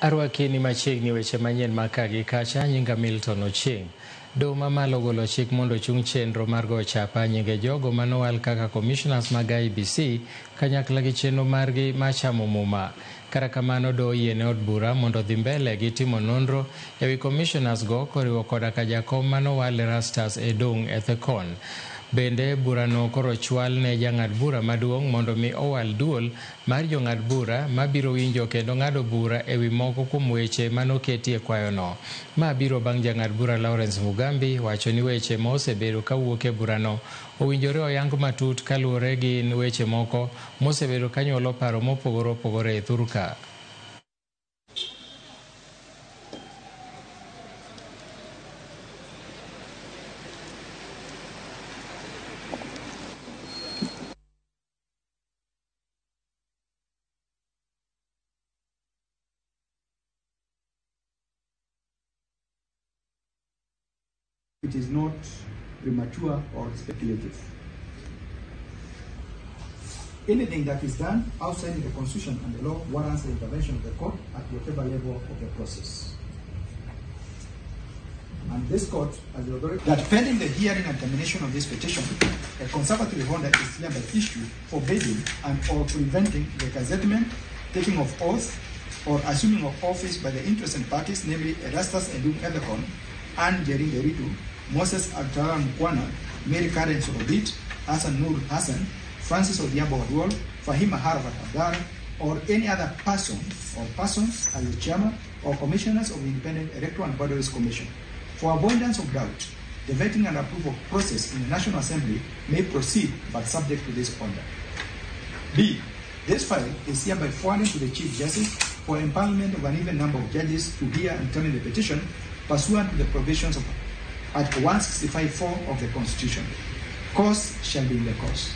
Arwaki ni machiegni weche manyien ma ka gi kacha, nyinga Milton Ochieng'. Doho mamalo ogolo chik mondo ochung chenro mar goyo chapa nyinge jogo manowal kaka commissioners mag IEBC kanyakla gi chenro margi mar chamo muma. Kata kamano doho oyiene od bura mondo odhi mbele gi timo nonro ewi commissioners go koriwo koda ka jakom manowal Erastus Edung Ethekon. Bende burano koro chwal ne jang'ad bura maduong' mondo mi owal duol mar jong'ad bura mabiro winjo kendo ng'ado bura ewi moko kuom weche manoketi e kwayono. Ma biro bang' jang'ad bura Lawrence Mugambi wacho ni weche ma osebedo kawuok e burano owinjore oyang matut kaluwore gi weche moko mosebedo kanyuolo paro mopogore opogore e thurka. It is not premature or speculative. Anything that is done outside the Constitution and the law warrants the intervention of the court at whatever level of the process. And this court has the authority that pending the hearing and termination of this petition, a conservatory order is hereby issued forbidding and or preventing the gazettement, taking of oath, or assuming of office by the interested parties, namely Erastus Edung Ethekon, Anne Njeri Nderitu, Moses Alutalala Mukhwana, Mary Karen Sorobit, Hassan Nur Hassan, Francis Odhiambo Oduol, Fahima Harvat Abdalla, or any other person or persons as the chairman or commissioners of the Independent Electoral and Boundaries Commission. For avoidance of doubt, the vetting and approval process in the National Assembly may proceed but subject to this order. B. This file is hereby forwarded to the Chief Justice for empanelment of an even number of judges to hear and determine the petition pursuant to the provisions of Article 165(4) of the Constitution. Cause shall be in the cause.